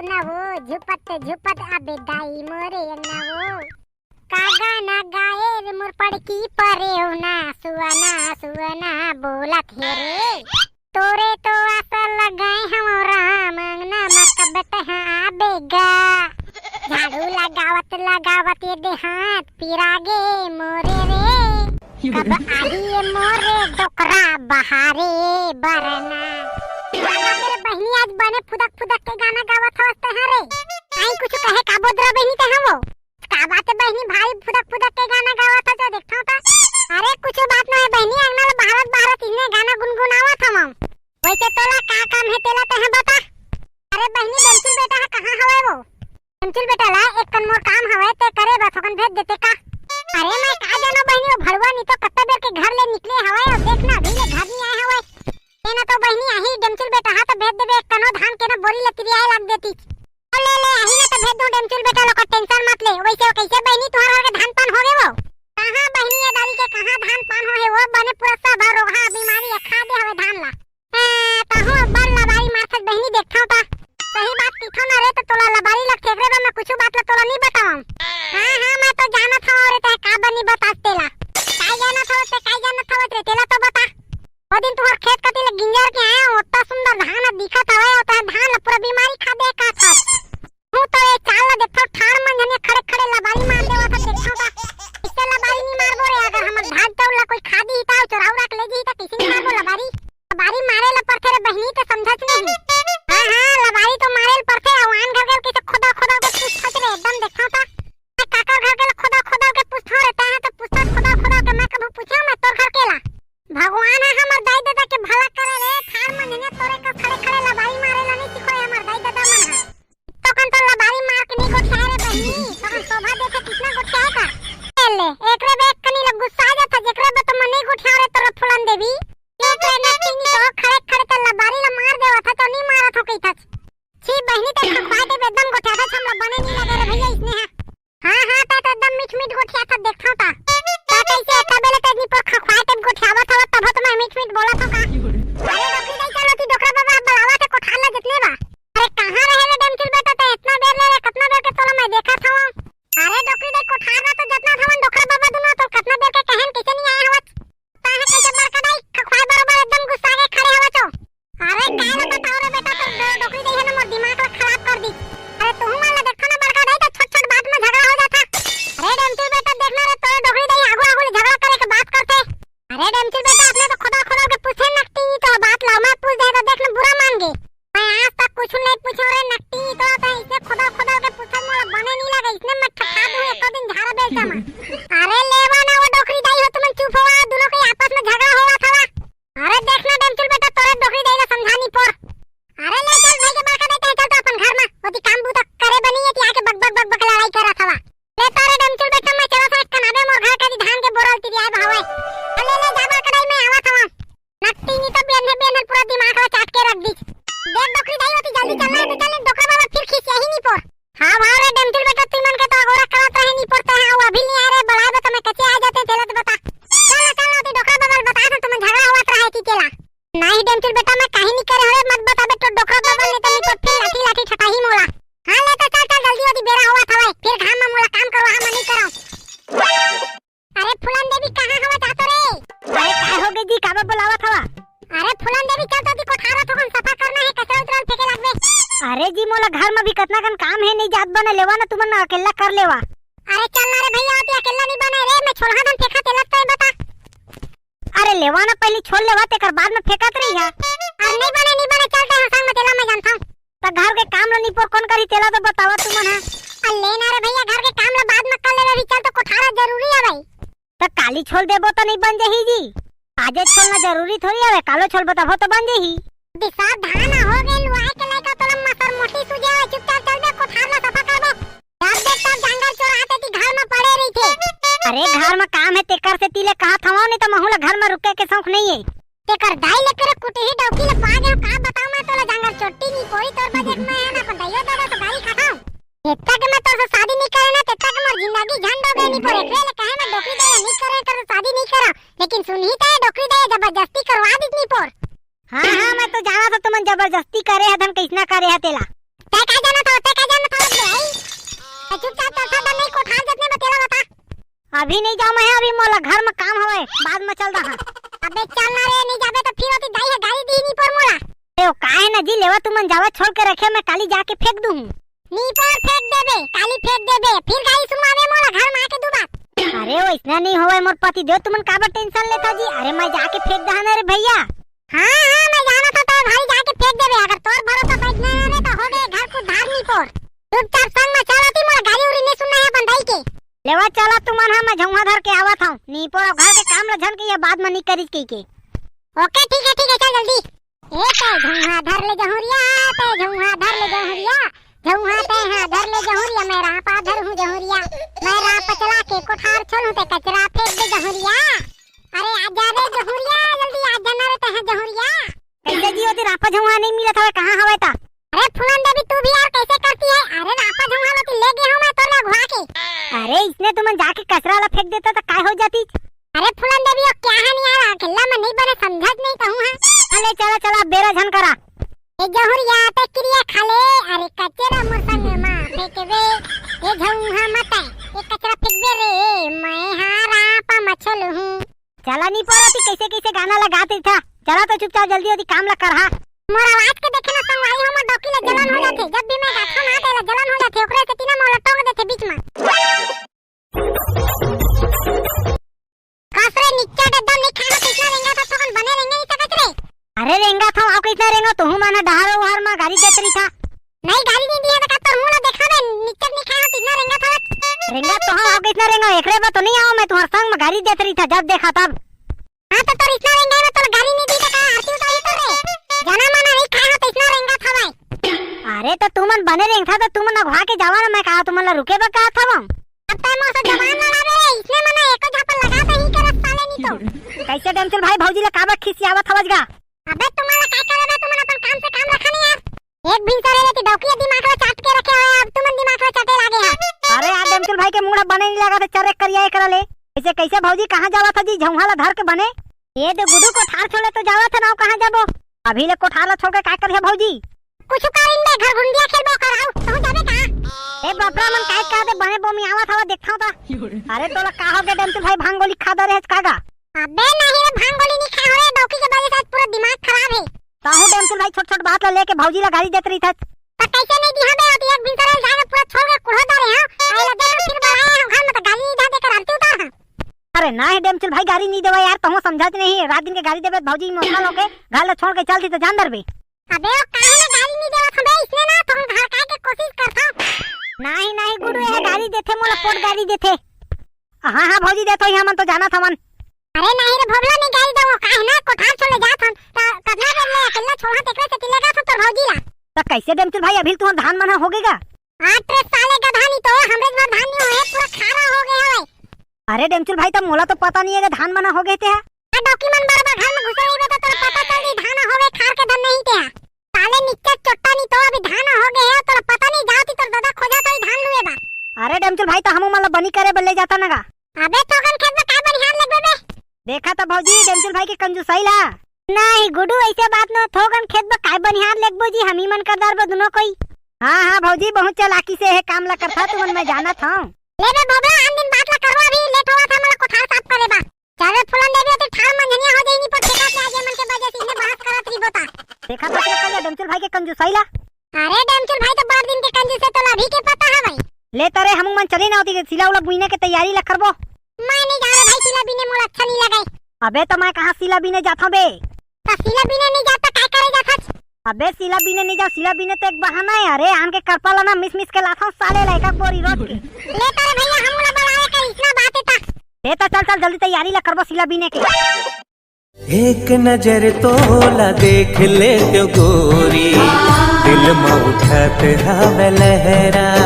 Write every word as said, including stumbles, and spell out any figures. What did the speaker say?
ना वो झुपत झुपत आबे दाई मोरे अंगना वो। का गाना गाए रे मोर पड़की परेव ना, सुअना सुअना बोलत हे रे। तोरे तो आस लगाए हवं राम, अंगना म कब तैं आबे गा। झाड़ू लगावत लगावत ये दे हाथ पिरागे मोरे रे। कब आही ये मोरे डोकरा बहारे बरना। बाप रे बहिनी, आज बने फुदक फुदक के गाना गावत हवस तैं रे। आई कुछ कहे का बोदरा बहिनी तैं वो? का बात हे बहिनी, भारी फुदक फुदक के गाना गावत हस, देखथंव त। अरे कुछ बात नोहे बहिनी, अंगना ल बहारत बहारत इतने गाना गुनगुनावत हवं। वइसे तोला का काम हे तेला तैं बता। अरे बहिनी, डेमचुल बेटा ह कहाँ हवय वो? डेमचुल बेटा ला एक कन मोर काम हवय, तैं करे बर थोकन भेज देते का? अरे मैं का जानों बहिनी, वो भड़ुआ नी तो कत्ता बेर के घर ले निकले हवय, अउ देख ना अभी ले घर नी आए हवय। ए ना तो बहिनी आही डेमचुल बेटा ह त भेज देबे, एक कनो धान के ना बोरी ल तिरियाए लाग देतिस। ओ ले ले, आही ना त भेज दूं डेमचुल बेटा ल, ओकर tension मत ले। वइसे वो कइसे बहिनी तुंहर घर के धान पान होगे वो? कहाँ बहिनी ये दारी के कहाँ धान पान होहे वो, बने पूरा सब ह रोगहा बीमारी ह खा दे हवे धान ला। ए, तहूँ अब्बड़ लबारी मारथस बहिनी, देखथंव त। सही बात कहिथंव ना रे, त तोला लबारी लगथे, एकरे बर मैं कुछु बात ल तोला नी बतावंव। हाँ, हाँ, मैं तो जानत हवं रे, तैं का बर नी बतास तेला। काय जानत हवस तैं, काय जानत हवस रे, तेला तो बता। ओ दिन तुंहर खेत कति ले गिंजर के आए हंव, ओत्ता सुंदर धान ह दिखत हवय, अउ तैं धान ल पूरा बीमारी खा दे का थस। हूँ तो ये चाल ल देखथंव, ठाड़ मन झन खड़े खड़े लबारी मार देवत ह, देखथंव त। इससे लबारी नी मारबो रे, अगर हमर धान चाउर ल कोई खा दिही त, चोरा उरा के ले जही त, कइसे नी मारबो लबारी? लबारी मारे ल परथे रे बहिनी, तैं समझस नहीं। हाँ, हाँ, लबारी तो मारे ल परथे, अउ आन घर के कइसे खोदा खोदा के पूछथस रे, एकदम देखथंव त। काकर घर के ल खोदा खोदा के पूछथंव रे, तैं ह त पूछथस खोदा खोदा के, मैं कभू पूछेंव मैं तोर घर के ला? भगवान ह हमर दाई ददा के भला करे रे, ठाड़ मन झन तोरे कस खड़े खड़े लबारी मारे ल नी सिखोय हमर दाई ददा मन ह। तोकन तो लबारी मार के नी गोठियाए रे बहिनी, तोकन शोभा देथे कितना गोठियाए का। ले, एकरे बर एक कनी ल गुस्सा आ जाथे, जेकरे बर तो मैं नी गोठियाए रे तोर फूलन देवी। ये तो नकटी नी तो खड़े खड़े तो लबारी ल मार देवत ह तो नी मारत हंव कहिथस। छी बहिनी, तैं खखवाए देबे एकदम गोठियाथस, हमला बने नी लगे रे भइया इसने ह। हाँ, हाँ, तैं तो एकदम मीठ मीठ गोठियाथस, देखथंव त। त कइसे ए तबे ले तैं निपोर खखवाए तब गोठियावत हवस, तभो तो मैं मीठ मीठ बोलत हंव का? अरे डोकरी दाई, चल ओती डोकरा बाबा बलावत हे कोठार ला जतने बा। अरे कहाँ रहे रे डेमचुल बेटा, तैं एतना बेर ले रे, कतना बेर के तोला मैं देखत हवं। अरे डोकरी दाई, कोठार ला तो जतना हवन डोकरा बाबा दुनो, तो कतना बेर के कहेन कइसे नी आए हवस? तैं ह कइसे बड़का दाई, खखवाए बरोबर एकदम गुस्सा के खड़े हवस ओ। अरे काय ल बतावं रे बेटा, तोर डो-, डोकरी दाई ह ना मोर दिमाग ल खराब कर दिस। अरे तुहू मन ल देखथव ना बड़का दाई, त छोट-छोट बात म झगड़ा हो जाथे। अरे डेमचुल बेटा देख ना रे, तोर डोकरी दाई आगू-आगू ले झगड़ा करे के बात करथे। अरे डेमचुल बेटा, अपने तो खोदल-खोदल के पूछे नकटी, तो बात ल मैं पूछ दे त देख ना बुरा मान गे। मैं आज तक कुछु नहीं पूछेंव रे नकटी, तो तैं अइसने खोदल-खोदल के पूछे, मोला बने नहीं लगे, अइसने मैं ठठा दूं एको दिन झाड़ा बेलचा म। अरे लेवा ना वो डोकरी दाई हो, तुमन चुप होवा, दुनो के आपस म झगड़ा होवत हवय। अरे देख ना डेमचुल बेटा, तोरे डोकरी दाई ला समझा निपोर। अरे ले चल भाई के बड़का दाई, तैं चल तो अपन घर म, ओती काम बूता करे बर नइ हे, एती आके बक बक बक बक लड़ाई करत हवा। ले तोरे डेमचुल बेटा, मैं चलत हंव कनाबे, मोर घर कती धान के बोरा ल तिरियाए बर हवय। अरे ले ले जा बड़का दाई, मैं आवत हवं। नकटी नी तो बेन्हे बेन्हे पूरा दिमाग ला चाट के रख दिस। देख डोकरी दाई, ओती जल्दी चलना हे त चल, नहीं डोकरा बाबा फिर खिसियाही निपोर। हाँ भाव रे डेमचुल बेटा, तुमन के तो अगोरा करत रहे निपोर, तैं ह अभी नइ आए रे, बलाए बर त मैं कइसे आ जातेंव तेला तो बता। चल ना, चल ना, ओती डोकरा बाबा ल बता दे, तुमन झगड़ा होवत रहे कि तेला। नहीं डेमचुल बेटा, मैं काहीं नइ करे हंव रे, मत बताबे तो डोकरा बाबा ल, नहीं तो निपोर फिर लाठी लाठी ठठाही मोला। हाँ ले तो चल चल जल्दी, ओती बेरा होवत हवय, फिर घाम म मोला काम करवाहा, मैं नइ करंव। अरे फूलन देवी, कहाँ हवा जातो रे? अरे काय हो गे जी, काबर बुलावत हवा? अरे फूलन देवी, चल तो ओती कोठार ला थोकन सफा करना हे, कचरा उचरा ल फेंके लागबे। अरे जी, मोला घर म भी कतना कन काम हे, नइ जात बने, लेवा ना तुमन ना अकेल्ला कर लेवा। अरे चल ना रे भइया, ओती अकेल्ला नइ बने रे, मैं छोलहा धन फेंका तेला तो बता। अरे लेवा ना, पहिली छोल लेवा, तेकर बाद म फेंकत रहिहा। अरे नइ बने, नइ बने, चल तैं ह संग म तेला, मैं जानथंव। त घर के काम ल निपोर कोन करही तेला तो बतावा तुमन ह। अरे ले ना रे भइया, घर के काम ल बाद म कर लेबे, अभी चल तो कोठार ह जरूरी हवय। त काली छोल देबो त नइ बन जही जी? आजे छोलना जरूरी थोड़ी हवय, कालो छोल बताबो त बन जही। दिसा धान हो गे, लुआए के लइका तोला मसर मोटी सूझे हवय, चुपचाप चल बे कोठार ल सफा करबो। जब देख तब जांगर चोर आते ती घर म पड़े रहिथे। अरे घर म काम हे तेकर सेती ले कहत हवं, नहीं त महू ल घर म रुके के शौक नइ हे। तेकर दाई ले करे कुटही डौकी ले पा गेंव, का बतावं मैं तोला जांगर चोट्टी निपोरी तोर बजेट में हे ना, अपन दाइयो दादा से गारी खाथंव। जेतना के मैं तोर से शादी नइ करे ना, तेतना के मोर जिंदगी झंड हो गे निपोर, एकरे ले कहे मैं डोकरी दाई नइ करे, तोर से शादी नइ करंव, लेकिन सुनही त डोकरी दाई जबरदस्ती करवा दिस निपोर। हाँ, हाँ, मैं तो जानत हंव तुमन जबरदस्ती करे हव, धन कइसना करे हव तेला। तैं का जानत हव, तैं का जानत हव बे, आई? तैं चुपचाप चल, सावधान नहीं, कोठार जतने में तेला बता। अभी नहीं जाऊं मैं, अभी मोला घर में काम हवय, बाद में चल रहा। अबे चल ना रे, नहीं जाबे तो फिर ओती दाई ह गारी दिही नी पोर मोला। अरे ओ काहे ना जी, लेवा तुमन जावा, छोड़ के रखे, मैं काली जाके फेंक दूं। नी पोर फेंक देबे, काली फेंक देबे, फिर गारी सुनवाबे मोला घर में आके दू बात। अरे ओ इसना नहीं होवय मोर पति देव, तुमन काबर tension लेथव जी? अरे मैं जाके फेंक दहा ना रे भैया। हाँ, हाँ, मैं जानत हंव, तैं भारी जाके फेंक देबे। अगर तोर भरोसा बैठ नहीं रहे तो हो गए घर कुछ धार नी पोर। चुपचाप संग में चल ओती, मोला गारी उरी नहीं सुनना है अपन दाई के। लेवा चला तुमन, हाँ, मैं झउहा धर के आवत हंव। नी पोर घर के काम ल झन के ये बाद में नी करिस कहिके। OK, ठीक है, ठीक है, चल जल्दी। ए तैं झउहा धर ले जहुरिया, तैं झउहा धर ले जहुरिया, झउहा तैं हा धर ले जहुरिया, मैं रापा धर हूँ जहुरिया, मैं रापा चला के कोठार छोल हूँ, तैं कचरा फेंक दे जहुरिया। अरे आ जा रे जहुरिया, जल्दी आ जाना रे तैं हा जहुरिया। कैसे जी ओती रापा झउहा नहीं मिलत हवे, कहाँ हवे ता? अरे फूलन देवी, तू भी यार कैसे करती है? अरे रापा झउहा ला तो ले गया हूँ मैं तोर ला घुआ के। अरे इसने तुमन जाके कचरा ला फेंक देता तो काय हो जाती? अरे फूलन देवी, वो क्या है नहीं यार, अकेला में नहीं बने, समझत नहीं कहूँ है। अरे चला चला, बेरा झन करा। ए जहुरिया तैं किरिया खा ले, अरे कचरा मोर संग मा फेंकबे, ए झउहा मत, ए कचरा फेंकबे रे, मैं हा रापा मछल हूँ। चला नी पोर ओती, कैसे कैसे गाना ला गात रहिथा। चला तो चुपचाप जल्दी ओती काम ला करहा। मोर आवाज के देखे ना संगवारी हो, मोर डौकी ला जलन हो जाथे, जब भी मैं गाथों ना तेला जलन हो जाथे, ओकरे सेती ना मोला टोक देथे बीच में। कस रे निच्चट एकदम नहीं खाना पीसना रेंगा था, थोकन बने रेंगे नहीं सकत रे। अरे रेंगा था, आप कितना रेंगा, तुहू माना डहारो वहार मा गारी देत रहिथा। नहीं गारी नहीं दिया तो का तोर मुंह ला देखा बे, निच्चट नहीं खाना पीसना रेंगा था। रेंगा तो हम, आप कितना रेंगा, एकरे बा तो नहीं आओ, मैं तुम्हारे संग में गारी देत रहिथा जब देखा तब। हाँ तो तोर इतना रेंगा में तोर गारी नहीं दी तो का आरती उतारी तो रे। जना माना नहीं खाए हो तो इतना रेंगा था भाई। अरे तो तुमन बने रेंगथा तो तुमन अघवा के जावा ना, मैं कहा तुमन ला रुके बा कहा था वो। अब तैं मोर से जबान लड़ाबे रे, इसने मना एको झापड़ लगा तो ही करत साले नी तो। कैसे डमचुल भाई भौजी ला काबर खिसियावत हवस गा? अबे तुमन ला काय करे बे, तुमन अपन काम से काम रखा नहीं यार। एक भिनसरे ले ते डौकी दिमाग ला चाट के रखे हो, अब तुमन दिमाग ला चाटे लागे हा। अरे यार डमचुल भाई के मूड बने नहीं लगा तो चल रे करिया एकरा ले। कैसे कैसे भौजी कहाँ जावा था जी झौहा ला धर के बने? ये दे गुडू कोठार छोले तो जावा था ना, कहाँ जाबो? अभी ले कोठार ला छोड़ के काय करिया भौजी? कुछ करिन बे, घर घुंडिया खेलबो कराऊ, तहूँ जाबे का? ए बापरा मन काय कर दे बने बोमी आवत हवा देखथव ता। अरे तोला का हो गया डमचुल भाई, भांग गोली खा दे रहे का गा? अबे नहीं रे, भांग गोली नहीं खा हो रे, डौकी के वजह से आज पूरा दिमाग खराब है। तहूँ डमचुल भाई छोट छोट बात ला लेके भौजी ला गाली देत रही था। तो कैसे नहीं दिहा बे, अभी एक भिनसर जाके पूरा छोड़ के कुढ़ो डाले हो। आए ला देख फिर बुलाए हो घर में तो गाली नहीं देकर आरती उतार हम। अरे ना है डमचुल भाई गाली नहीं देवा यार, तहूँ समझत नहीं, रात दिन के गाली देबे भौजी इमोशनल होके घर ला छोड़ के चल दी तो जान दरबे। अबे वो काहे ना गाली नहीं देवत हबे, इसने ना तुम घर का के कोशिश करथव। नहीं नहीं गुडू, ये गाली देथे, मोला पोट गाली देथे। हाँ हाँ भौजी देथो, यहाँ मन तो जाना था मन। अरे नहीं रे भोभला, नहीं गाली दो, काहे ना कोठार छोड़ ले जात हन। त कतना देर ले अकेला छोड़ा तेकरे से तिले गा तो तोर भौजी ला। त कैसे डमचुल भाई, अभी तुहर धान मन हो गए गा? आठ रे साले गधा नहीं तो हमरे जमा धान नहीं होए, पूरा खारा हो गया है। अरे डमचुल भाई, तब मोला तो पता नहीं है कि धान मन हो गए थे। आ डौकी मन बरोबर घर में घुसे रहिबे तो तोला पता चल जाई धान होवे खार के धन नहीं ते। साले निच्चट चोट्टा नहीं तो अभी धान हो गए है, तोला पता नहीं जाओ ती तोर दादा खोजा तो ही धान लुए बा। अरे डमचुल भाई, तो हमू मन ला बनी करे बर ले जाता ना गा। अबे थोकन खेत में काय बनिहार लगबे बे? देखा तो भौजी डमचुल भाई के कंजूसाई ला। नहीं गुडू, ऐसे बात न, थोकन खेत में काय बनिहार लेगबो जी, हम ही मन कर डारबो दोनों कोई। हाँ हाँ भौजी, बहुत चालाकी से है काम ला करथा तुमन, मैं जानत हूँ। ले बे भोभला, आन दिन बात ला करबो, अभी लेट होवत हे, मोला कोठार साफ करे बा। चल रे फूलन देवी, तो ठार मंझनिया हो जाई, नी पर ठेका पे आ जाए मन के बजे से इन्हें बहस करत रही बता। देखा तो क्या कर डमचुल भाई के कंजूसाई ला। अरे डमचुल भाई तो बड़ दिन के कंजूस है, तो अभी के पता है भाई। ले तरे हमू मन चले ना होती के सिला उला बुइने के तैयारी ला करबो। मैं नहीं जावे भाई, सिला बीने मोला अच्छा नहीं लगे। अबे तो मैं कहाँ सिला बीने जाता बे? तो सिला बीने नहीं जाता, काय करे जाता? अबे सिला बीने नहीं जा, सिला बीने तो एक बहाना है। अरे आन के करपा ला ना मिस मिस के लाथा साले ला एक बोरी रोज के। ले तरे भैया, हम ला बुलावे का इतना बात है ता। ले तो चल चल जल्दी तैयारी ला करबो सिला बीने के। एक नजर तोला देख ले तो गोरी, दिल में उठत हवे लहरा।